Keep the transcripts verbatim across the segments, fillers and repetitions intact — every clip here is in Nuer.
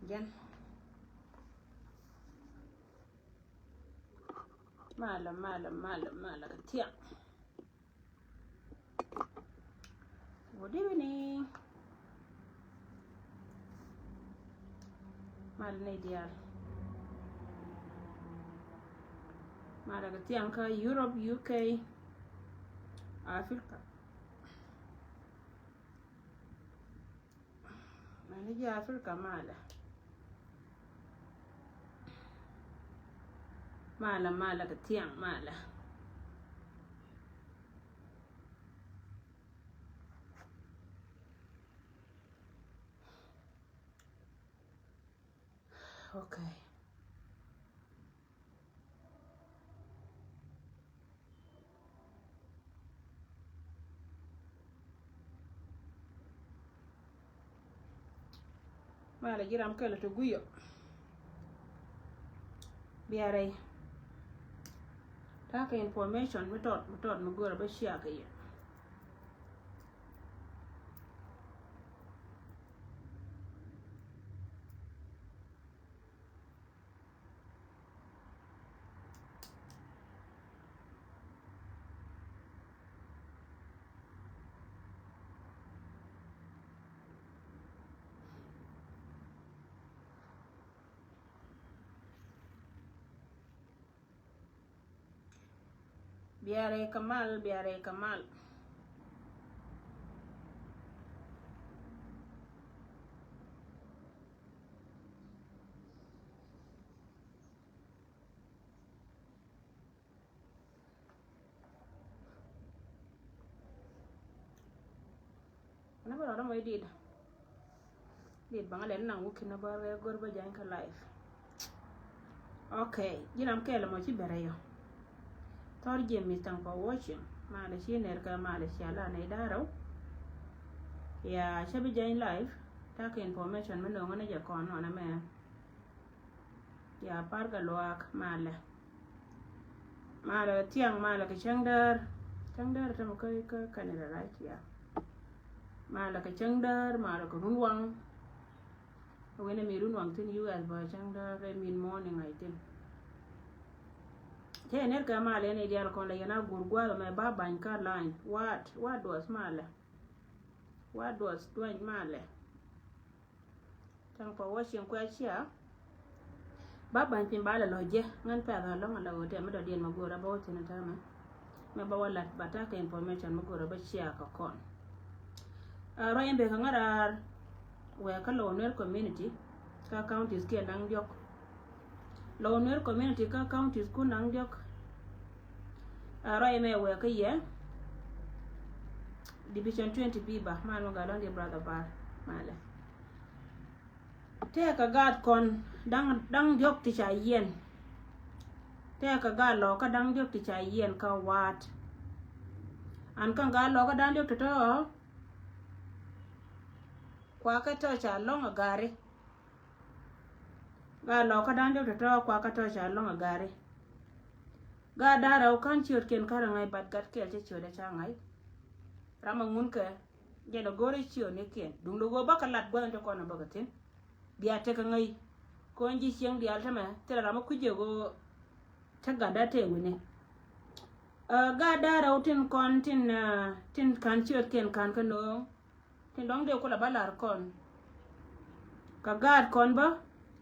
Jɛn. Malɛ, malɛ, malɛ, malɛ kɛ thiaŋ. Good evening. Malɛ ni diaal. Malɛ kɛ thiaŋ kä Europe, U K, Africa. Mani ji̱ Africa malɛ. Malɛ, malɛ kɛ thiaŋ malɛ. Okay. Malɛ ji̱ ram kɛl ti guiyɔ. Biarɛ. Ta̱a̱ kɛ information mi tɔt, mi tɔt mi görä bä share kɛ yɛ. Biarɛ kɛ mal, biarɛ kɛ mal. Nä bä rɔɔdä mɔ i̱ dit. Dit baŋä lɛn naŋ wä ki̱n nä bä rɛ gör bä ja̱ny kä live. Okay, ji̱n ram kɛɛl mɔ ci bɛrɛ yɔ. Thɔr James, thank for watching. Malɛ ci ner kɛ malɛ cia la nɛ i̱ da̱a̱ rɛw. Ya cä bi ja̱ny live. Ta̱a̱ kɛ information mi no̱o̱ŋä ni jɛ kɔn nɔnɛ mɛ. Ya par kɛ luaak malɛ. Malɛ kɛ thiaŋ, malɛ kɛ cäŋ däär. Cäŋ däär tämɛ kä, kä Canada, right? Ya. Malɛ kɛ cäŋ däär, malɛ kɛ runwaŋ. Wen ɛ mi runwaŋ thi̱n U S bä cäŋ däär ɛ mid morning, I think. Cä yɛ ner kɛ malɛ ni diaal kɔn la yɛn a gur gua̱a̱th mɛ ba ba̱ny kä line. What? What was malɛ? What was duany malɛ? Thank for watching kuɛ cia. Ba ba̱ny piny ba lɛ lɔ jɛ ŋän pɛth alɔŋ ala ɣöö tɛm mi dɔ̱diɛn mi go̱o̱rä bä wä thi̱n täämɛ. Mɛ ba wä lat ba ta̱a̱ kɛ information mi go̱o̱rä bä cia kɛ kɔn. Ruac in bek kɛ ŋa̱ raar wɛɛ kä Lɔw Nuer community kä counties kiɛ naŋ diɔ̱k. Lɔw Nuer community kä counties kun naŋ diɔ̱k. Ruac mɛ wɛɛ kä yɛ Division twenty Biba, man mi gat lɔ̱ŋ di brother Bar malɛ. Tëëkɛ gaat kɔn da̱ŋ, da̱ŋ diɔ̱k ti ca yiɛn. Tëëkɛ gaat lɔkä da̱ŋ diɔ̱k ti ca yiɛn kä wa̱a̱t. An kä gaat lɔkä da̱ŋ diɔ̱k ti tɔ̱ kua kä tɔ̱ ca lɔ̱ŋ a gari. Gaat lɔkä da̱ŋ diɔ̱k ti tɔ̱ kua kä tɔ̱ ca lɔ̱ŋ a gari. Gaat da̱ŋ rɛw ka̱n ciötkiɛn kä rɛ ŋa̱c, but gat kɛl cä ciöt ɛ ca ŋa̱c. Ram a ŋun kɛ jɛn a go̱o̱r i̱ ciötnikiɛn duŋdɛ ɣöö bäkɛ lat gua̱th in te kɔn a bäkɛ thi̱n. Bia tekɛ ŋäc kɔn ji̱ cieŋ diaal tämɛ thilɛ ram a kui̱c jɛ ɣöö te gatdä tëë wi̱ni. Ɛ, gaat da̱ŋ rɛw tin kɔn tin, ɛ, tin ka̱n ciötkiɛn ka̱n kä nööŋ tin dɔ̱ŋ dee kulɛ bä la̱r kɔn. Kɛ gaat kɔn bä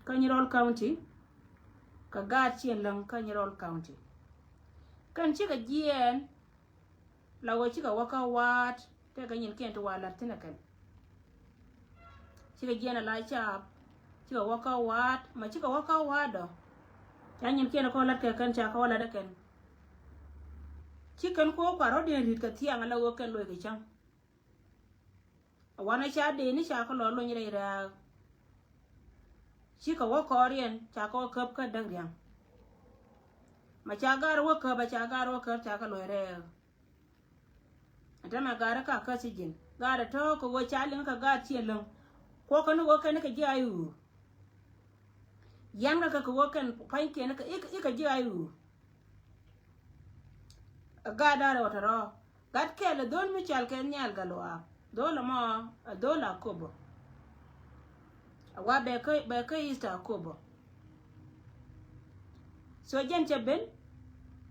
kä Nyirol County. Kɛ gaat ciɛn läŋ kä Nyirol County. Kɛn cikɛ jiɛɛn la ɣöö cikɛ wä kä wa̱a̱t tëëkɛ nyinkiɛn ti wa la̱t thi̱n ɛ kɛn. Cikɛ jiɛɛn a la caap cikɛ wä kä wa̱a̱t, ma cikɛ wä kä wa̱a̱t dɔ. Ca nyinkiɛn kɔn la̱t kɛ kɛn ca kɛ wä la̱t ɛ kɛn. Ci kɛn kɛ wä kua rɔ̱diɛn ri̱t kɛ thiaŋ a la ɣöö kɛn loc kɛ cäŋ. A wanɛ ca dee ni ca kɛ lɔ lony rɛy rɛ̈ɛ̈k. Cikɛ wä kɔɔriɛn ca kɛ wä käp kä däk ria̱ŋ. Ma ca gaar wä käp a ca gaar wä käp ca kɛ luɔ̱c rɛɛk. Ɛn tämɛ gaar kä kä si ji̱n gaar ɛ tɔ̱ kɛ wä ca liŋ kɛ gaar ciɛ läŋ. Kuɔkɛ ni wä kɛn kɛ ji̱ ay ɣöö. Yɛn kɛ kɛ wä kɛn pa̱nykiɛn kɛ i̱ kɛ ji̱ ay ɣöö. Ɛ gat da̱rɛ wä tɔ̱rɔ gat kɛl ɛ dhol mi cɔal kɛ nhial Gatluak. Dhol ɛmɔ ɛ dhol Akobo. A wa bɛ kä, bɛ kä East Akobo. So jɛn cɛ ben,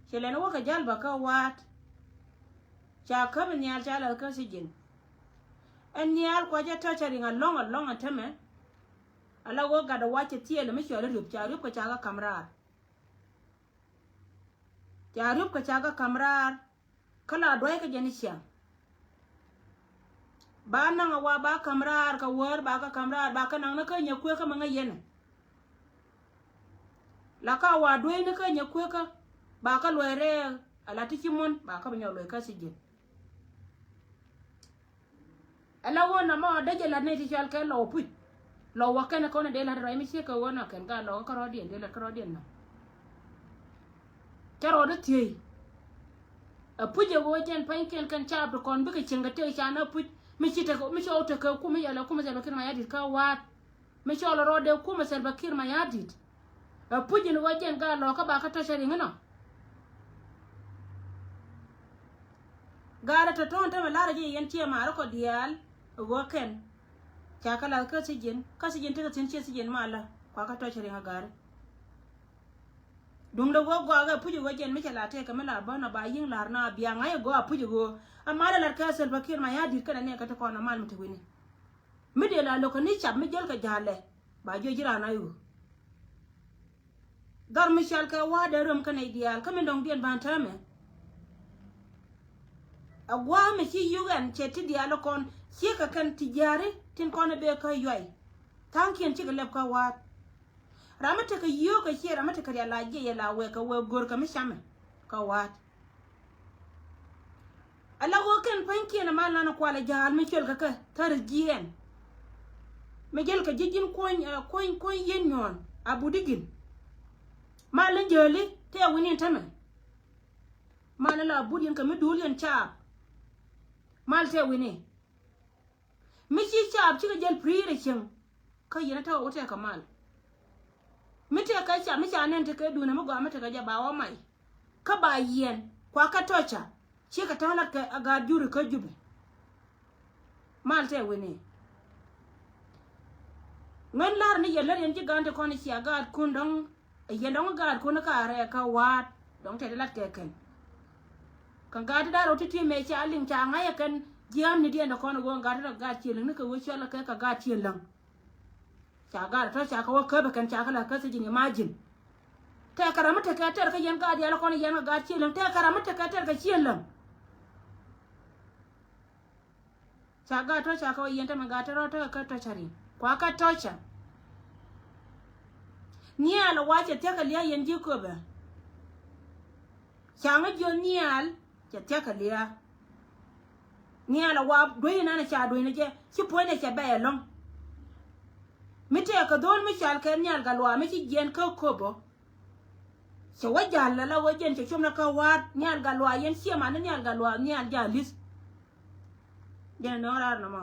cɛ lɛn wä kɛ jal ba kä Waat. Ca käp nhial ca la kä si ji̱n. Ɛn nhial kua jɛ tɔ̱ cɛ riŋ alɔŋ alɔŋ ɛn tämɛ. Ala wä gat a wa cɛ thiɛɛl mi cɔl i̱ riop, ca riop kɛ ca kä ka̱m raar. Ca riop kɛ ca kä ka̱m raar. Kä la duay kä jɛ ni ciaŋ. Ba naŋ a wa ba ka̱m raar kɛ wäär ba kä ka̱m raar ba kä naŋ ni kä nyɛ kueekä mɛ ŋäc yɛn. La ka wa duay ni kä nyɛ kueekä ba kä luɔy rɛɛk a la ti ci muɔ̱n ba kä bi nyɔk luɔy kä si ji̱n. Ɛla ɣöö nɔmɔ dee jɛ la̱t nɛy ti cɔal kɛ Lɔw Puc. Lɔw wä kɛn kɔn dee la̱t ruac mi ciek kɛ ɣöö nɔ kɛn ka Lɔw kä rɔɔdiɛn dee la̱t kä rɔɔdiɛn nɔ. Cä rɔɔdä thiey. Ɛ Puc ɛ ɣöö jɛn pa̱nykiɛn kɛn caap ti kɔn bikɛ cieŋ kɛ tëk ca na Puc mi ci tekɛ mi cɔw tekɛ kum mi yɛl ɛ kum mi cɛ lɔ kin ma ya di̱t kä Waat. Mi cɔl rɔɔdɛ kumɛ Salva Kiir Mayardit. Ɛ Puc in ɣöö jɛn gaa lɔɔkä ba kä tɔ̱ cɛ riŋ inɔ. Gaa rɛ tɔ̱tɔ̱ tämɛ larä ji̱ yɛn ciɛ maarä kɔ diaal. Ɛ ɣöö kɛn ca kä lath kä thi̱ji̱n kä thi̱ji̱n tekɛ thi̱n ciɛ thi̱ji̱n malä kua kä tɔ̱ cɛ riŋ ɛ gaari. Duundɛ ɣöö gɔaa ɛ Puc ɛ ɣöö jɛn mi cɛ la tɛkɛ mi la bänɔ ba yi̱ŋ la̱r na bia ŋa̱c ɛ gɔaa ɛ Puc ɛ ɣöö a malä lat kä Salva Kiir Mayardit kɛnɛ nɛɛkä ti kɔn ɛ mal mi te wi̱ni. Mi dee la lo̱kä ni cap mi jäl kɛ ja̱a̱lɛ ba jiö ji̱ raan a yu. Dhɔr mi cɔal kɛ Wa̱a̱ dee röm kä nɛy diaal kä min dɔ̱ŋdiɛn ba̱a̱n täämɛ. A gua̱a̱ mi ci yuk ɛn cɛ ti diaal kɔn ciek kɛ kɛn ti jiääri tin kɔn ɛ bee kä yuay. Tha̱a̱ŋkiɛn cikɛ lɛp kä Wa̱a̱. Ram mi tekɛ yio̱o̱k kɛ ciɛ ram mi tekɛ rial la jiɛ yɛ la wek kɛ wek go̱r kɛ mi camɛ kä Wa̱a̱. Ala ɣöö kɛn pa̱nykiɛn amal nan kualɛ ja̱a̱l mi cɔl kɛ kɛ thäri jiɛɛn. Mi jäl kɛ ji̱ ji̱n kuɔ̱ny, eh, kuɔ̱ny, kuɔ̱ny yien nyuɔ̱ɔ̱n a but i̱ ji̱n. Mal ni jäli tëë wi̱ni tämɛ. Mal ni la but yɛn kɛ mi duul yɛn caap. Mal tëë wi̱ni. Mi ci caap cikɛ jäl piri̱i̱r ɛ cieŋ. Kä yɛn a tekɛ wä tekɛ mal. Mi tekɛ ca mi ca nɛn tekɛ duunɛ mi gɔaa mi tekɛ jɛ ba wä may. Kä ba yiɛn kua kä tɔ̱ ca ciekɛ ta̱a̱ lat kɛ a gaat juri kä Jubɛ. Mal tɛ wi̱ni. Ŋän lar ni yɛ lät yɛn ji̱ gaan ti kɔn cia gaatkun dɔ̱ŋ. Yɛn dɔ̱ŋ gaatkun ka rɛɛ kä Wa̱a̱t dɔ̱ŋ tɛ ti lat kɛ kɛn. Kɛ gaat ti da̱r rɔ ti ti mɛ ca liŋ ca ŋa̱c ɛ kɛn jiääm ni diɛn ti kɔn ɛ ɣöö gaat ti rɔ gaat ciɛ liŋ ni kɛ ɣöö cɔl ɛ kɛ kɛ gaat ciɛ läŋ. Ca gaat tɔ̱ ca kɛ wä käp ɛ kɛn ca kɛ la kä thiec in imagine. Tɛkɛ ram mi tekɛ tɛr kä yɛn gaat diaal kɔn yɛn kɛ gaat ciɛ läŋ tɛkɛ ram mi tekɛ tɛr kɛ ciɛ läŋ. Ca gaat tɔ̱ ca kɛ wä yɛn tämɛ gaat tɔ̱ rɔ tekɛ kä tɔ̱ ca rin kua kä tɔ̱ ca. Nhial ɛ wa cɛ thia̱k kɛ lia̱a̱ yɛn ji̱ köpɛ. Ca ŋä jiɔn nhial cɛ thia̱k kɛ lia̱a̱. Nhial a wa duec inan a ca duec ni jɛ ci puɔ̱ny ni cɛ bɛy ɛlɔ̱ŋ. Mi tëë kɛ dho̱o̱l mi cal kɛ nhial Gatluak mi ci jiɛn kä köpɔ. Cɛ wä jal lɛ la wä jɛn cɛ com ni kä Wa̱a̱t nhial Gatluak yɛn ciɛ man ni nhial Gatluak nhial jal li̱th. Jɛn nɔŋ raar nɔmɔ.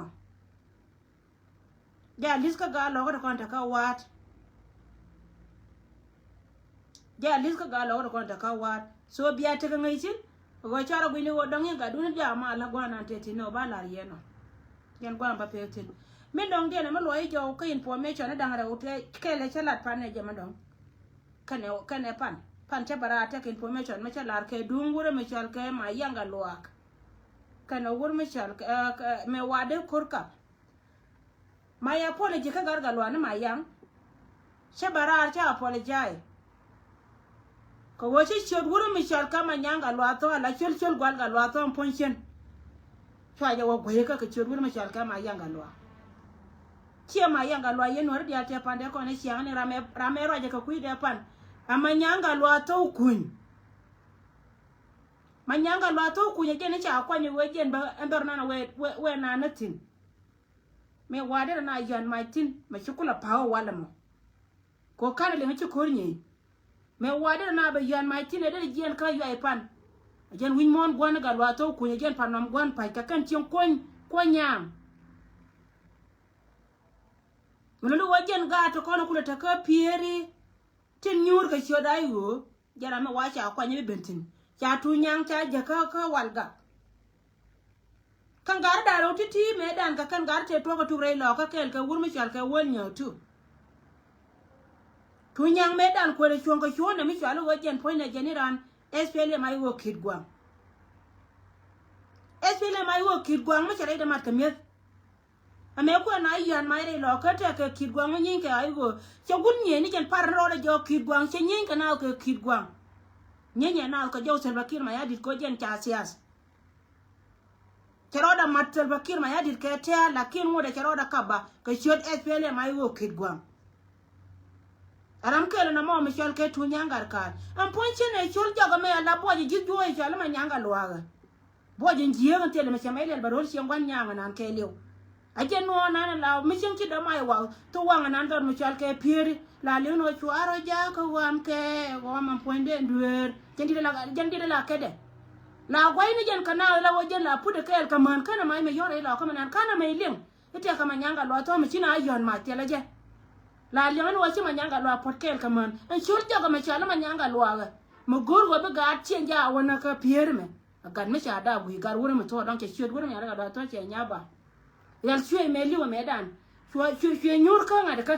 Jɛ a li̱th kä gaat lɔkä ti kɔn te kä Wa̱a̱t. Jɛ a li̱th kä gaat lɔkä ti kɔn te kä Wa̱a̱t. So bia tekɛ ŋäc thi̱n. Ɣöö carɛ gui̱ni ɣöö dɔ̱ŋ in gatdun in jaa mal la gua̱a̱r nan te thi̱n ni ɣöö ba la̱r yɛn ɔ. Yɛn gua̱a̱r ba pek thi̱n. Min dɔ̱ŋ diɛn ɛmɛ luɔc jɔw kä information ni da̱ŋ rɛw tɛ kɛlɛ cä lat pan nɛ jɛ mɛ dɔ̱ŋ. Kɛnɛ, kɛnɛ pan. Pan cä bɛ raar tɛk information mɛ cä lar kɛ duŋ wurɛ mɛ cɔal kɛ Mayaŋ Gatluak. Kɛnɛ wur mɛ cɔal kɛ, ɛ, kɛ, mɛ wadɛ ko̱r kap. My apology kä gat Gatluak ni Mayaŋ. Cä bɛ raar cä apologize. Kɛ ɣöö cä ciöt wurä mi cɔal kä Mayaŋ Gatluak thɔ ala cöl cöl gual Gatluak thɔ puɔ̱ny cien. Cua jɛ wä guey kä kɛ ciöt wurä mi cɔal kä Mayaŋ Gatluak. Ciɛ Mayaŋ Gatluak yɛn nuɔ̱ri diaal tɛ pan dee kɔn i̱ ciaŋ ni ram ɛ, ram ɛ ruacɛ kɛ kui̱ dee pan. A Mayaŋ Gatluak thɔ kuny. Mayaŋ Gatluak thɔ kuny ɛ jɛn i̱ ca kuany ɛ wee jɛn bä ɛn dhɔr nan ɛ wee, wee, wee nan ɛ thi̱n. Mëë wa̱a̱ derɛ na yän mac thi̱n mɛ ci kulɛ pa̱a̱k walɛ mɔ. Kɛ ɣöö ka̱n liŋ ci ko̱r nyieeny. Mëë wa̱a̱ derɛ na bɛ yän mac thi̱n ɛ derɛ jiɛɛn kä yuay pan. Ɛ jɛn wi̱c muɔ̱ɔ̱n gua̱n Gatluak thok kuny ɛ jɛn pan nɔm gua̱n pa̱c kɛ kɛn cieŋ kuɔ̱ny kuɔ̱ny nyaaŋ. Mi lo̱li wä jɛn gaat ti kɔn kulɛ te kä piëëri. Tin nyuur kɛ ciöt a i̱ ɣöö jɛ ram mi wa ca kuany bi ben thi̱n ca tuny nyaŋ ca jäkä kä wal gak. Kɛn gat ri da̱ŋ rɛw ti̱ti̱ mëë dan kɛ kɛn gat ri tëë tuɔ̱k kɛ tuk rɛy lɔɔkä kɛɛl kɛ wur mi cɔal kɛ wäl nyääk tuk. Thuny Nyaŋ mëë dan kuël ɛ cuɔ̱ŋ kɛ cuɔ̱ɔ̱n ɛ mi cɔal i̱ ɣöö jɛn puɔ̱nynɛ jɛn i̱ raan. S P L M ayi ɣöö ki̱t gua̱a̱ŋ. S P L M ayi ɣöö ki̱t gua̱a̱ŋ mi cɛ rɛy dee mat kɛ mi̱eth. Amɛ kuɛ na yian ma rɛy lɔ kä tɛk kɛ ki̱t gua̱a̱ŋ mi nyieeny kɛ ayi ɣöö cɛ gun nyieen ni jɛn par ni rɔɔdɛ jɔɔk ki̱t gua̱a̱ŋ cɛ nyieeny kɛ naath kɛ ki̱t gua̱a̱ŋ. Nyieeny ɛ naath kɛ jɔw Salva Kiir Mayardit kɛ ɣöö jɛn ca sias. Cɛ rɔɔdɛ mat Salva Kiir Mayardit kɛ tɛ̈ɛ̈l, lakin ŋotdɛ cɛ rɔɔdɛ kapa kɛ ciöt S P L M ayi ɣöö ki̱t gua̱a̱ŋ. Ɛ ram kɛl ɛn ɛmɔ mi cɔal kɛ Thuny Nyaŋ Gatkaal. Ɛn puɔ̱ny cin ɛ col jɔk ɛmɛ ala buɔc ɛ ji̱th juɔ̱ɔ̱c cɔal i̱ Manyaŋ Gatluak. Buɔc in jiääk in thilɛ mi cɛ mɛc lɛl bɛ ro̱l cieŋ gua̱n nyaŋ ɛnan kɛɛliw. A jɛn nuɔɔn nan ala mi cieŋ ci dɔ̱mac waŋ thok waŋ ɛnan dhɔr mi cɔal kɛ Pieri. La li̱w ni wä cuarɔ jakä ɣɔam kɛ ɣɔam ɛn puɔ̱nydɛ dueer. Jɛn dit ala, jɛn dit ala kɛdɛ. La gua̱cni jɛn kɛ naath la wä jɛn la put ɛ kɛɛl kɛ män känɛ mac mɛ yɔ̱r ɛ ilɔ kä mɛ nan känɛ mɛ iliŋ. I̱ tɛk kɛ Manyaŋ Gatluak thɔ̱ mi ci na yɔ̱n mac thilɛ jɛ. La liɛŋni wä ci Manyaŋ Gatluak puɔ̱t kɛɛl kɛ män ɛn ciöl jɔk ɛmɛ cɔal i̱ Manyaŋ Gatluak ɛ. Mɛ go̱o̱r wä bi gaat ciɛn jaak wä nä kä Pieri mɛ. A gat mi ca daak gui̱i̱ gat wurɛ mi thuɔɔk dɔ̱ŋ cɛ ciöt wurɛ mi ca daak gat thuɔɔk cɛ nyaba. Rial cuëë mëë li̱w mëëdan. Cuɛ, cuɛ, cuɛ nyuur kä ŋa̱t kä.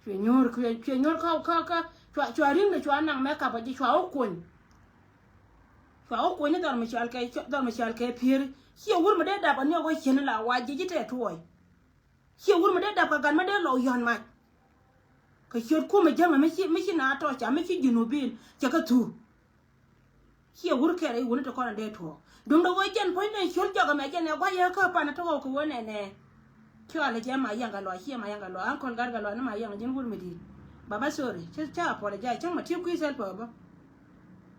Cuɛ nyuur, cuɛ, cuɛ nyuur kä, kä, kä, cua, cua ri̱ŋdɛ cua naŋ mɛ kapä ji̱ cua wä kuny. Cua wä kuny ni dhɔr mi cɔal kɛ, dhɔr mi cɔal kɛ Pieri. Ciɛ wur mi dee dap ani ɣöö cieni la wa ji̱ ji̱ tɛ tuɔɔc. Ciɛ wur mi dee dap kɛ gat mi dee lɔw yɔ̱n mac. Kɛ ciöt kumɛ jäŋä mi ci, mi ci na tɔ̱ ca mi ci Junubin cɛ kä thuu. Ciɛ wur kɛɛr i̱ wuni ti kɔn in dee tuɔɔk. Duundɛ ɣöö jɛn puɔ̱nydɛ ciöl jɔk ɛmɛ jɛn ɛ gua̱c yɛ kä pan ti ɣɔw kɛ ɣöö nɛnɛ. Cɔalɛ jɛ Manyaŋ Gatluak, ciɛ Manyaŋ Gatluak, Uncle Gatluak ni Manyaŋ ji̱n wur mi di̱i̱t. Baba, sorry, cä, cä apologize, cäŋ mɛ ti kui̱ thil pä bä.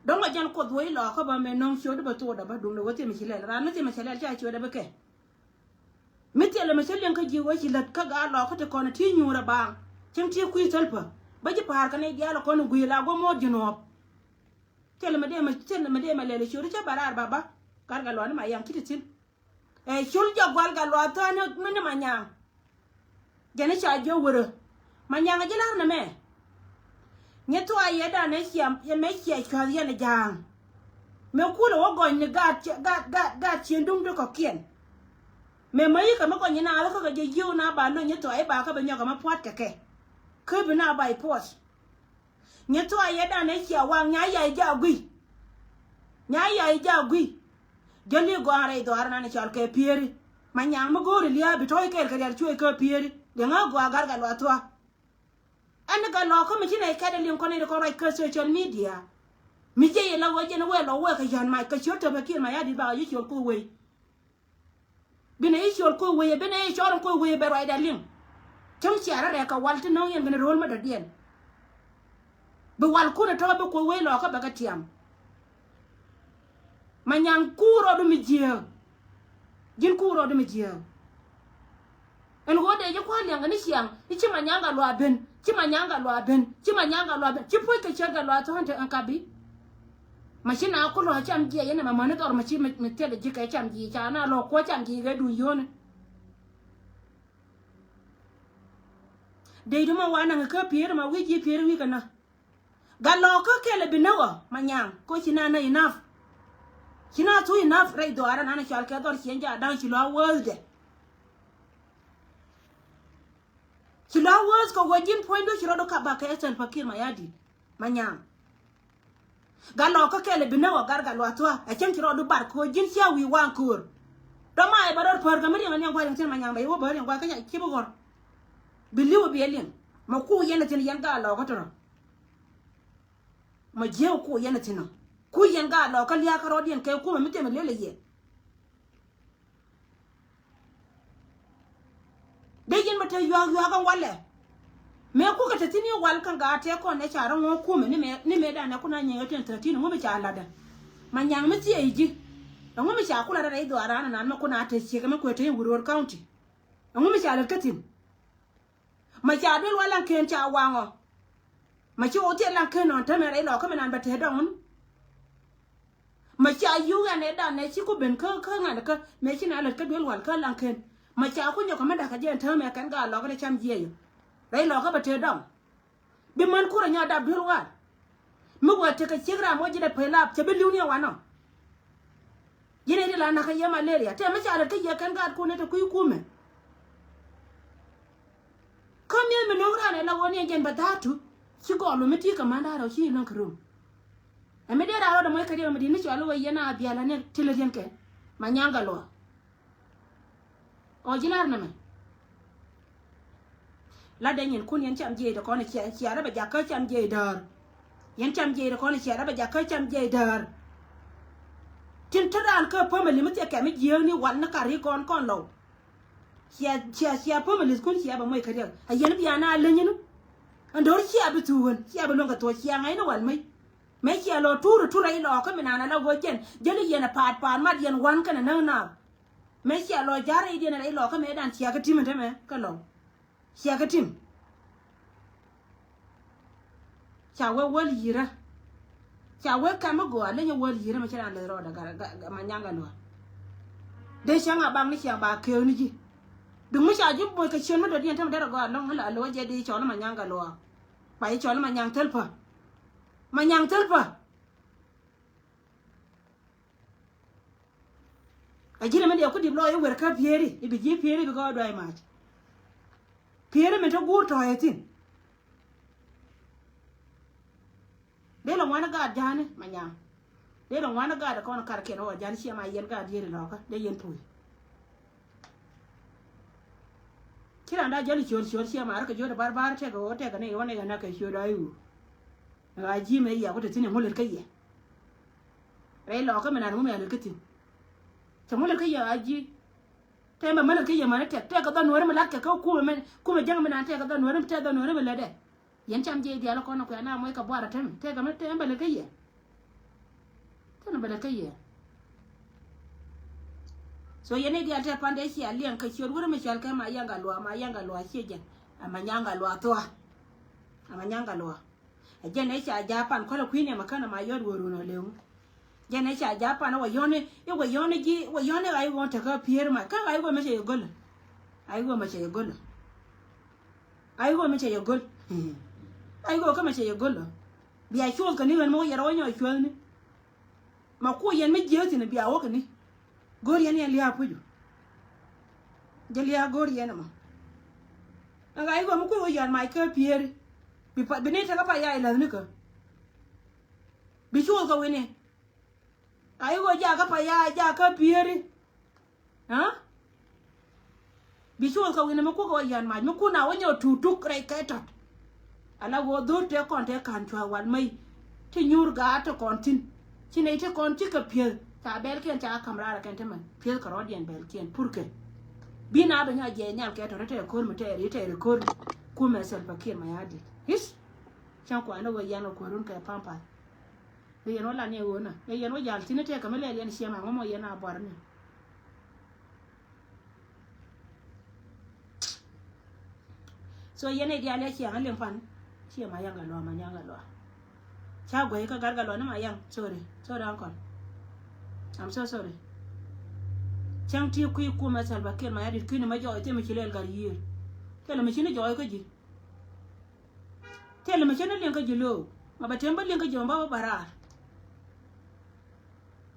Dɔ̱ŋ ɛ jɛn Kuoth ɣöö i̱ lɔɔkä bä mëë nɔ̱ŋ ciötdä bä thokdä bä duundɛ ɣöö thimɛ ci lɛl. Raan mi thimɛ cɛ lɛl ca ciötdɛ bä kɛ. Mi thilɛ mi cä liɛŋ kä ji̱ ɣöö ci lät kä gaat lɔɔkä ti kɔn ti nyuur ɛ baaŋ. Cäŋ ti kui̱ thil pä. Bä ji̱ pa̱a̱r kɛ nɛy diaal ɛ kɔn i̱ gui̱i̱r la guɔ muɔ̱ɔ̱t ji̱ nuɔɔp. Thilɛ mi dee mi, thilɛ mi dee mi lɛl i̱ ciötdä cä bɛ raar baba. Gatluak ni Manyaŋ ci ti thi̱n. Ɛ col jɔk gual Gatluak thɔ̱ɔ̱n ni, ni Manyaŋ. Jɛn i̱ ca jiök wärä. Manyaŋ a ji̱ la̱r nɛmɛ. Nyi thua̱a̱ yɛ dan ɛ ciɛ, yɛ mɛ ciɛ cua̱th yɛn ɛ ja̱a̱ŋ. Mɛ kulɛ wä gɔny ni gaat, gaat, gaat, gaat cien duŋ ti kɔ̱kiɛn. Mɛ mäc i̱ kɛ mi gɔny in a ɣäkä kɛ jɛ yiëë na ba lo̱ny nyi thua̱a̱ i̱ ba kä bi nyɔk kɛ mi pua̱t kɛ kɛ. Kä bi na by force. Nyi thua̱a̱ yɛ dan ɛ cia waŋ nya yay ja gui. Nya yay ja gui. Jäli gɔaa rɛy dhɔaar nan cɔal kɛ Pieri. Manyaŋ mi go̱o̱ri lia̱a̱ bi tɔ̱ɔ̱c kɛɛl kɛ rial cuëë kä Pieri. Liɛŋä gɔaa gar Gatluak thua̱a̱. Ɛn Gatluak kä mi ci nɛy kɛt ɛ liŋ kɔn nɛy ti kɔn ruac kä social media. Mi jiɛ yɛ la wä jɛn wee lɔ wee kɛ yän mac kɛ ciöt Salva Kiir Mayardit bakɛ ji̱ ciöl ko̱ wei. Binɛ i̱ ciöl ko̱ wee, binɛ i̱ cɔl in ko̱ wee bɛ ruacda liŋ. Cäŋ cia rɔ rɛɛk kɛ wal ti nɔ̱ŋ yɛn binɛ ro̱o̱l mi dɔ̱diɛn. Bi walkun ɛ tɔ̱ bi ko̱ wee lɔɔkä bɛ kɛ tiam. Manyaŋ kuur rɔɔdu mi jiääk. Ji̱n kuur rɔɔdu mi jiääk. Ɛn ɣöö dee ji̱ kua̱r liɛŋkɛ ni ciaŋ i̱ ci Manyaŋ Gatluak ben, ci Manyaŋ Gatluak ben, ci Manyaŋ Gatluak ben, ci puɔ̱c kɛ ciöt Gatluak thuɔ̱ɔ̱n te ɛn kapi. Ma ci na kulɔ cam jiɛ yɛn ɛmɛ mäni dhɔr ma ci mi thilɛ ji̱ kɛ cam ji̱ ca na lɔ kuɔ cam ji̱ kɛ duun yio̱o̱ni. Dee duma wa naŋ kä Pieri ma wi̱c ji̱ Pieri wi̱c kɛ na. Gatluak kä kɛl ɛ bi näk ɔ Manyaŋ kä ci na na enough. Ci na thu enough rɛy dhɔaarä nan cɔal kɛ dhɔr ciɛn ca da̱ŋ ci lɔ a worth dɛ. Ci lɔ a worth kɛ wä ji̱n puɔ̱nydu ci rɔɔdu kap bakɛ Salva Kiir Mayardit. Manyaŋ. Gatluak kä kɛl ɛ bi näk ɔ gar Gatluak thua̱a̱ ɛ cäŋ ci rɔɔdu bar kɛ wä ji̱n cia wi̱i̱ waŋ köör. Dɔ̱ma ɛ bɛ rɔɔd päär kɛ mi riɛŋ ɛ niɛŋ gua̱c riɛŋ thi̱n Manyaŋ bɛ i̱ wä bä riɛŋ gua̱c kä ci bi gɔ̱r. Bi li̱w ɛ bi ɛ liɛŋ. Ma ku yɛn ɛ thi̱n yɛn Gatluak kä tɔ̱rɔ. Ma jiääk ku yɛn ɛ thi̱n ɔ. Ku yɛn Gatluak kä lia̱a̱ kä rɔɔdiɛn kɛ kumɛ mi thimɛ lël ɛ yɛ. Dee yɛn ma te yuak yuak ɛn walɛ. Mëë kukɛ te thi̱n i̱ wal kɛn gaat tëë kɔn ɛ ca rɔ ŋuɔ̱k kumɛ ni mëë, ni mëë danɛ kun a nyiŋ ɛ tiɛn thirteen ŋu mi ca latdä. Manyaŋ mi thiee i̱ ji̱. Ɛŋu mi ca kulɛ rɛy dhuaaran ɛnan mɛ kun a te ciek ɛmɛ kuɛ te in Wuror County. Ɛŋu mi ca lät kä thi̱n. Ma ca duel wa laŋ ken ca waŋɔ. Ma ci wä thiet laŋ ken nɔn tämɛ rɛy lɔ kä mi nan bɛ te dɔŋ wun. Ma ca yuk ɛn ɛ dan nɛ ci ku ben kä, kä ŋa̱n kä mëë ci na lät kä duel wal kä laŋ ken. Ma ca ku nyɔk kä mi da̱k kä jɛ ɛn tämɛ kɛn Gatluak kä dee cam jiɛc. Rɛy lɔ kä bɛ te dɔŋ. Bi män kurɛ nyɔ dap duel wal. Mi wä tekɛ ciek ram wä ji̱ dee pay lap cɛ bi li̱w ni ɛ wanɔ. Ji̱n ɛ di la nakä yɛ malaria tɛ mi ca lät kä yɛ kɛn gaat kun ɛ te kui̱ kumɛ. Kä mi No̱o̱ŋ raan ɛ la ɣöö ni ɛ jɛn bɛ dha̱a̱tu. Ci gɔɔl wä mi ti kɛ man da̱a̱r ɔ ci lɔ̱ŋ kɛ rum. Ɛ mi dee raar rɔɔdɛ mɔc kɛ riɛk mi di̱t mi cɔal i̱ wä yɛn a bial ɛ ni ti lɛ riɛn kɛ. Ma nyaŋ gɛ luaak. Ɔ ji̱ lar nɛmɛ. La dee nyin kun yɛn cam jiɛc dee kɔn cia cia rɛ bɛ jakä cam jiɛc däär. Yɛn cam jiɛc dee kɔn cia rɛ bɛ jakä cam jiɛc däär. Tin te raan kä päm ɛ li̱m thiɛ kɛm i̱ jiääk ni wal ni kar i̱ kɔn kɔn lɔw. Cia cia cia päm ɛ li̱th kun cia bɛ moc kä riɛk a yɛn bia na leny ni. Ɛn do̱r cia bi thuuk ɣän cia bi luäŋ kɛ thuɔ̱c cia ŋa̱c ni wal mec. Mëë cia lɔ tuur tuur rɛy lɔɔkä mi naan ala ɣöö jɛn jäl i̱ yɛn ɛ paat paat mat yɛn wan kɛnɛ näk naath. Mëë cia lɔ ja̱r rɛydiɛn rɛy lɔɔkä mëëdan cia kä ti̱m ɛn tämɛ kä lɔw. Cia kä ti̱m. Ca wee wäl yi̱rä. Ca wee kɛm mi gɔaa leny wäl yi̱rä mi ci raan leth rɔɔdɛ gat gat gat ma nyaŋ gat luaak. Dee cäŋ a bak ni cia ba keek ni ji̱. Duŋ mi ca ji̱ boc kɛ ciön mi dɔ̱diɛn tämɛ derɛ gɔaa ɛlɔ̱ŋ la lo̱ jɛ di cɔl ma nyaŋ gat luaak. Ba ji̱ cɔl ma nyaŋ thil pä. Ma nyaŋ thil pä. A ji̱n ɛmɛ diɛ ku dip lɔɔc i̱ wer kä Pieri i̱ bi ji̱ Pieri bi gɔɔy duay mac. Pieri min te guur tɔ̱ɔ̱c ɛ thi̱n. Dee lɔ ŋuan i̱ gaat ja̱a̱ni ma nyaŋ. Dee lɔ ŋuan i̱ gaat ɛ kɔn karkiɛn ɣɔɔ ja̱a̱ni ciɛ ma yɛn gaat dieri lɔkä dee yɛn puc. Ci raan daa jäl i̱ ciöl ciöl ciɛ ma rɔ kɛ jiöt ɛ bar bar tɛk ɛ ɣöö tɛk ɛ ni ɣöö ni ɣän a kɛ ciöt a i̱ ɣöö. Ɛ ɣaa ji̱ mɛ yia ku te thi̱n ɛ ŋu lät kä yɛ. Rɛy lɔɔkä min an ŋu mɛ lät kä thi̱n. Cɛ ŋu lät kä yɛ a ji̱. Tɛm bɛ mɛ lät kä yɛ mɛn tɛk tɛk kɛ dhɔn nuɔ̱ri mi lat kɛ kä kumɛ mɛ kumɛ jäŋ mi naan tɛk kɛ dhɔn nuɔ̱ri mi tɛk dhɔn nuɔ̱ri mi lät dɛ. Yɛn cam jiɛc diaal kɔn kuɛ na mɔc kɛ buar a tɛm tɛk kɛ mɛ tɛm bɛ lät kä yɛ. Tɛn bɛ lät kä yɛ. So yɛn i̱ diaal tɛk pan dee cia liɛŋ kɛ ciöt wurɛ mi cɔal kɛ ma yaŋ gat luaak ma yaŋ gat luaak ciɛ jɛn. Ama nyaŋ gat luaak thua. Ama nyaŋ gat luaak. Ɛ jɛn ɛ ca ja̱a̱ pan kɔlɛ kui̱n ɛmɛ känɛ ma yɔt wä run ɔ leŋ. Jɛn ɛ ca ja̱a̱ pan ɛ wä yɔ̱ni i̱ wä yɔ̱ni ji̱ wä yɔ̱ni ɣa̱c ɣɔn tekä Pieri ma kä ɣa̱c ɣöö mɛ cɛ yɛ go̱lä. Ɣa̱c ɣöö mɛ cɛ yɛ go̱lä. Ɣa̱c ɣöö mɛ cɛ yɛ go̱l. Ɣa̱c ɣöö kä mɛ cɛ yɛ go̱lä. Bia cuɔth kɛ ni ɣän mɛ wä yɛ rɔ wä nyɔk cuäthni. Ma kuɔ yɛn mi jiääk thi̱n bia wä kɛ ni. Go̱r yɛn yɛn lia̱a̱ pucu. Jɛ lia̱a̱ go̱r yɛn ɛmɔ. Ɛn ɣa̱c ɣöö mi kui̱ wä yɔ̱a̱n mac kä Pieri. Bi pa bi ni tekɛ pa yac la̱thni kä. Bi cuɔth kɛ wi̱ni. A i̱ ɣöö jakä pa yac jakä Pieri. Aa? Bi cuɔth kɛ wi̱ni mi kukɛ wä yɔ̱a̱n mac mi kun a wä nyɔk tuk tuk rɛy kɛ tɔt. Ala ɣöö dho̱r tëë kɔn tëë ka̱n cua̱ wal mey. Ti nyuur gaat ti kɔn thi̱n. Ci nɛy ti kɔn cikɛ pi̱eth ca bɛlkiɛn ca ka̱m raar kɛn ti mɛn pi̱eth kɛ rɔ̱diɛn bɛlkiɛn purkɛ. Bi na bɛ nyɔk jiɛc nhial kɛ tɔt tɛɛr ko̱r mi tɛɛr i̱ tɛɛr ko̱r. Kumɛ Salva Kiir Mayardit. Hi̱c. Cäŋ kuan ni ɣöö yɛn kɛ kuäärun kɛ pampas. Ni yɛn wä lan ni ɣöö na ni yɛn wä jal thi̱n tɛɛk kɛ mi lɛl yɛn ciɛm aŋɔ mɔ yɛn a buar ni. So yɛn i̱ diaal ya ciaŋ a liŋ pan. Ciɛ ma yaŋ a lua ma nyaŋ a lua. Ca guɛy kä gat gat lua ni ma yaŋ. Sorry. Sorry uncle. I'm so sorry. Cäŋ ti kui̱ kumɛ Salva Kiir Mayardit kui̱ ni ma jɔɔy thimɛ ci lɛl gat yiër. Thilɛ mi ci ni jɔɔy kä ji̱. Thilɛ mi ci ni liŋ kä ji̱ lo̱o̱ ma ba tem bä liŋ kä ji̱ ma ba bä ba raar.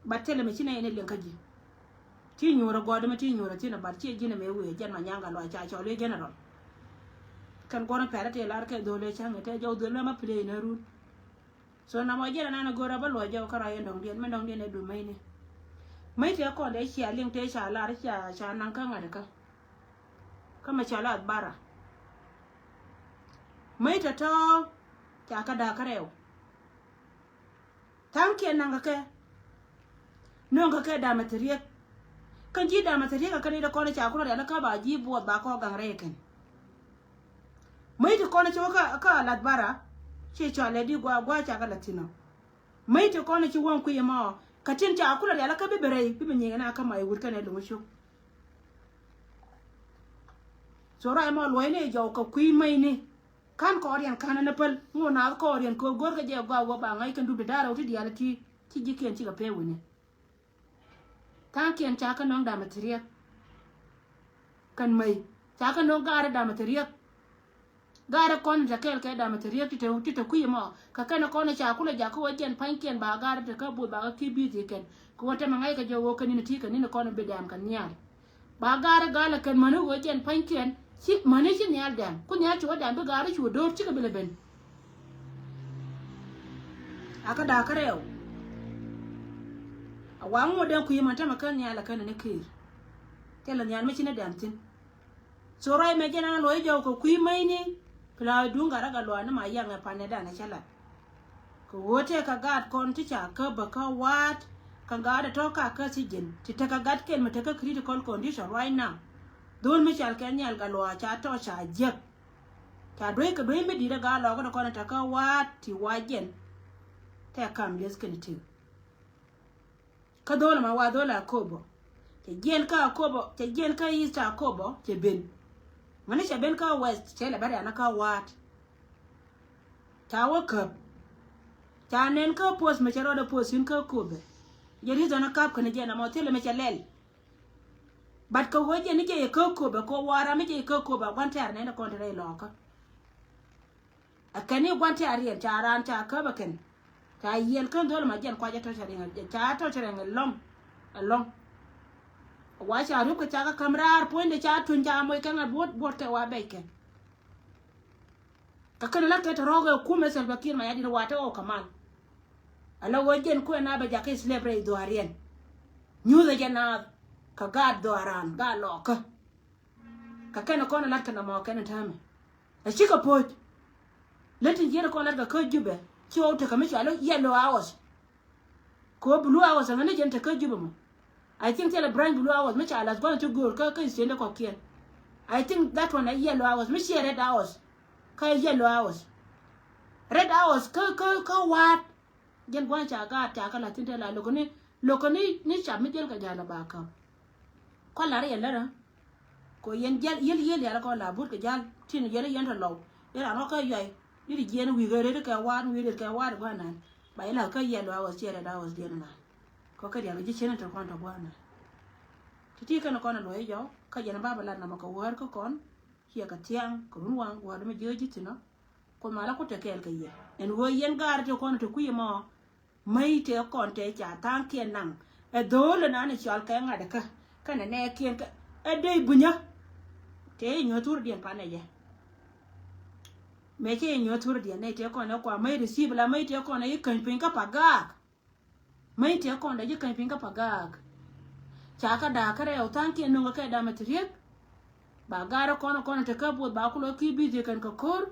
Ba thilɛ mi ci ni liŋ kä ji̱. Ti nyuurä gɔɔdɛ mi ti nyuurä thin a bat ciɛ ji̱n a mëë wëë jɛn ma nyaŋ gat lua ca cɔl i̱ general. Kɛn guɔ̱rä pɛrɛ ti lar kɛ dho̱l i̱ ca̱ŋ i̱ tɛ jɔw dho̱l mɛ ma play na run. So na mɔ jɛn a nan a go̱o̱r a bä luɔc jɔw kä ruac in dɔ̱ŋdiɛn mɛn dɔ̱ŋdiɛn ɛ dum mäcni. Mäc tëë kɔn dee cia liŋ tëë ca lar ca ca naŋ kä ŋa̱t kä. Kä mɛ ca lath bara. Mäc tɔ̱tɔ̱ ca kä da̱a̱k kä rɛw. Tha̱a̱ŋkiɛn naŋ kä kɛ. Nöŋ kä kɛ damɛ ti riek. Kä ji̱ damɛ ti riek kä kɛn i̱ dee kɔn i̱ ca kulɛ rial i̱ kä ba ji̱ buɔth ba kɔ gaŋ rɛy kɛn. Mäc ti kɔn i̱ ci wä kä, kä lath bara. Ci cɔal ɛ di gua̱a̱ gua̱a̱ ca kä lath thi̱n ɔ. Mäc ti kɔn i̱ ci wäŋ kui̱ ɛmɔ. Kä tin ca kulɛ rial i̱ kä bi bi rɛy bi bi nyiŋ ɛn a kä mac wut kɛn ɛ luŋ i̱ cuk. So ruac ɛmɔ luɔ̱cni jɔw kɛ kui̱ mäcni. Ka̱n kɔɔriɛn ka̱n ɛn ɛ päl ŋot naath kɔɔriɛn kɛ ɣöö go̱rkɛ jɛ gɔaa wä ba ŋa̱c kɛn dup ti da̱rɛw ti diaal ti ci ji̱kiɛn cikɛ pee wi̱ni. Tha̱a̱ŋkiɛn ca kä nöŋ damɛ ti riɛk. Kɛn mäc ca kä nöŋ ga̱a̱rä damɛ ti riɛk. Ga̱a̱rä kɔn in te kɛɛl kɛ damɛ ti riɛk ti te, ti te kui̱ ɛmɔ kɛ kɛn kɔn in ca kulɛ jakä wä jɛn pa̱nykiɛn ba ga̱a̱rä te kä bo̱o̱th ba kä ki̱ bi̱i̱th i̱ kɛn kɛ wä tɛmɛ ŋa̱ckɛ jɛ wä kɛn in ti kɛn in kɔn in bi dɛ̈ɛ̈m kɛ nhial. Ba ga̱a̱rä ga̱a̱lɛ kɛn mäni wä jɛn pa̱nykiɛn Ci mäni ci nhial dɛm ku nhial ci wä dɛm bi gaari cu wä do̱r cikɛ bi lɛ ben. A kä da̱a̱ kä rɛw. A waŋ ŋuɔ̱t den kui̱ män tämɛ kä nhial a känɛ ni ki̱i̱r. Thilɛ nhial mi ci ni dɛm thi̱n. So ruac mɛ jɛn an luɔ̱c jɔw kɛ kui̱ mäcni. Pla duŋ gat rɛ gat luaak ni ma yaŋɛ panɛ danɛ cä lat. Kɛ ɣöö tëë kɛ gaat kɔn ti ca kä bä kä wa̱a̱t. Kɛ gaat ɛ tɔ̱ ka kä thi̱ji̱n ti tekɛ gat kɛl mi tekɛ critical condition right now. Dho̱l mi cal kɛ nhial gat luaak ca tɔ̱ ca jiäk. Ca duec kɛ duec mi di̱t ɛ gaat lɔɔkä ti kɔn ɛ tekɛ wa̱a̱t ti wa̱a̱ jɛn. Tɛ kam lieth kɛn ti. Kä dho̱l ma wa dho̱l Akobo. Cɛ jiɛn kä Akobo, cɛ jiɛn kä East Akobo, cɛ ben. Mäni cɛ ben kä West, cɛ lɛ bɛ rian kä wa̱a̱t. Ca wä käp. Ca nɛn kä post mi cɛ rɔɔdɛ post in kä Akobo. Jɛ reason a kap kɛn jɛ na mɔ thilɛ mi cɛ lɛl. But kɛ ɣöö jɛ ni jɛ yɛ kä Akobo, kɛ ɣöö wa̱a̱ ram mi jɛ yɛ kä Akobo, a gua̱n tɛ̈r nɛn kɔn te rɛy lɔɔkä. A kɛn i̱ gua̱n ti a riɛn ca raan ca käp a kɛn. Ca yiɛn kän dho̱l ma jiɛn kuac a tɔ̱ cɛ riɛŋ, ca tɔ̱ cɛ riɛŋ ɛlɔ̱ŋ. Ɛlɔ̱ŋ. Wa ca rup kɛ ca kä käm raar puɔ̱nydɛ ca tuny ca moc kɛ ŋa̱t buɔ̱t buɔ̱t kɛ wa bɛc kɛ. Kɛ kɛn lat kɛ tɛ rɔɔk ɛ kumɛ Salva Kiir Mayardit wa te ɣɔw kɛ mal. Ala wä jiɛn kuɛ na bɛ jakä slave rɛy dhuaariɛn. Nyuuthɛ jɛ naath kɛ gaat dhuaaran gaat lɔɔkä. Kɛ kɛn kɔn lat kɛ nɔmɔ kɛn täämɛ. Ɛ cikɛ poc. Lät tin jiɛn kɔn lat kɛ kä Jubɛ ci ɣɔw tekɛ mi cɔal i̱ yellow house. Kɛ ɣöö blue house ɛŋɛ ni jɛn te kä Jubɛ mɔ. I think thilɛ branch blue house mi ca lath gua̱n ti göör kä kä state kɔ̱kiɛn. I think that one ɛ yellow house mi ciɛ red house. Kä yellow house. Red house kä kä kä wa̱a̱t. Jɛn gua̱n ca gaat ca kä lath tin te la lo̱k ni lo̱k ni ni cap mi jɛl kɛ ja̱l ɛ ba käp. Kɔn lar yɛn lärä. Kɛ yɛn jiɛl yiel yiel yal kɔn la but kɛ jal tin yɛl yɛn tɔ lɔw. Yɛn ran wä kä yuay. Dit jiɛn wi̱i̱ kɛ ret kɛ wa̱a̱t wi̱i̱ ret kɛ wa̱a̱t gua̱n nan. Ba yɛn la kä yɛl wa wä ciɛ ret a wä jiɛn na. Kɔ kä dial kɛ ji̱ cien tɔ kɔn tɔ gua̱n nan. Ti̱ti̱ kɛn kɔn a luɔ̱c jɔw kä yɛn ba bɛ lat namɔ kɛ wäär kä kɔn. Ciɛ kɛ thiaŋ kɛ run waŋ wäär mi jiö ji̱ thi̱n ɔ. Kuoth malä ku te kɛɛl kɛ yɛ ɛn ɣöö yɛn gaari te kɔn te kui̱ mɔ. Mäc tëë kɔn tëë ca tha̱a̱ŋkiɛn naŋ ɛ dho̱o̱l ɛn an ɛ cɔal kɛ ŋa̱t ɛ kä kɛnɛ nɛɛkiɛn kä ɛ dee bunyä. Tëë inyuɔ̱th thurdiɛn panɛ jɛ. Mëë cɛ inyuɔ̱th thurdiɛn nɛy tëë kɔn ɛ kua mäc receive la mäc tëë kɔn ɛ i̱ käny piny kä pa gaak. Mäc tëë kɔn dee ji̱ käny piny kä pa gaak. Ca kä da̱a̱k kä rɛw tha̱a̱ŋkiɛn no̱ŋ kä kɛ damɛ ti riek. Ba gaar ɛ kɔn ɛ kɔn ɛ te kä buɔth ba kulɔ ki bi̱i̱ thiek kɛn kɛ ko̱r.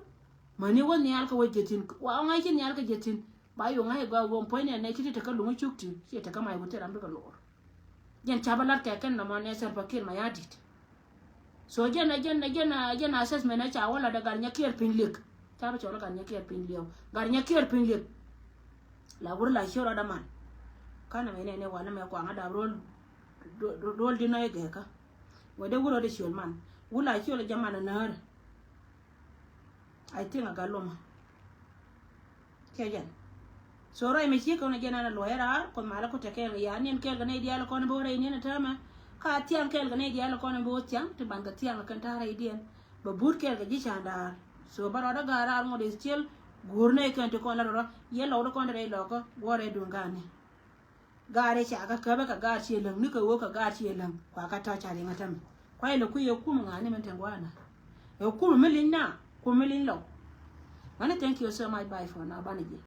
Mäni wä nhial kä wä jiɛthin wa ŋa̱c ci nhial kä jiɛthin. Ba yʋ ŋa̱c ɛ gɔaa wä puɔ̱ny nɛ nɛ ci ti te kä luŋ cuk ti ci te kä mac wä ti ram bikɛ lo̱r. Jɛn ca bä lat kɛ kɛn nɔmɔ nɛ Salva Kiir Mayardit. So jɛn a jɛn a jɛn a jɛn a assessment a ca wä lat ɛ gat nyɛ kiɛɛr piny liek. Ca bä cɔl ɛ gat nyɛ kiɛɛr piny liek gat nyɛ kiɛɛr piny liek. La wur la ciöl rɔɔdɛ man. Kanɛ mɛ nɛ nɛ wanɛ mɛ kuaŋä dap rol. Rol di nɔy gɛkä. Wä dee wur rɔɔdɛ ciöl man wur la ciöl ɛ jɛ man ɛ näärä. I think a gat lomä. Kɛ jɛn. So ruac mɛ ci kɔn a jɛn an a luɔc raar kuɔth malä ku tɛ kɛɛl kɛ ya niɛn kɛɛl kɛ nɛy diaal kɔn bi wä rɛy niɛn a täämɛ. Ka thiaŋ kɛɛl kɛ nɛy diaal kɔn bi wä thiaŋ ti ban kɛ thiaŋ kɛn ta̱a̱ rɛydiɛn. Bɛ but kɛɛl kɛ ji̱ ca̱a̱n daar. So bä rɔɔdä ga̱a̱r raar ŋot is still guur nɛy kɛn ti kɔn la rɔɔdä yɛ lɔwdä kɔn ti rɛy lɔkä guɔ rɛy duŋ ga̱a̱ni. Gaari ca kä käbä kɛ gaari ciɛ läŋ ni kɛ wä kɛ gaari ciɛ läŋ kua kä tɔ̱ ca riŋä tämɛ. Kua ilɛ kui̱ ɛ kum ŋa̱a̱ni min te gua̱a̱na. Ɛ kum mi li̱ny na kum mi li̱ny lɔw. Mani thank you so much, bye for now, banɛ jiɛ.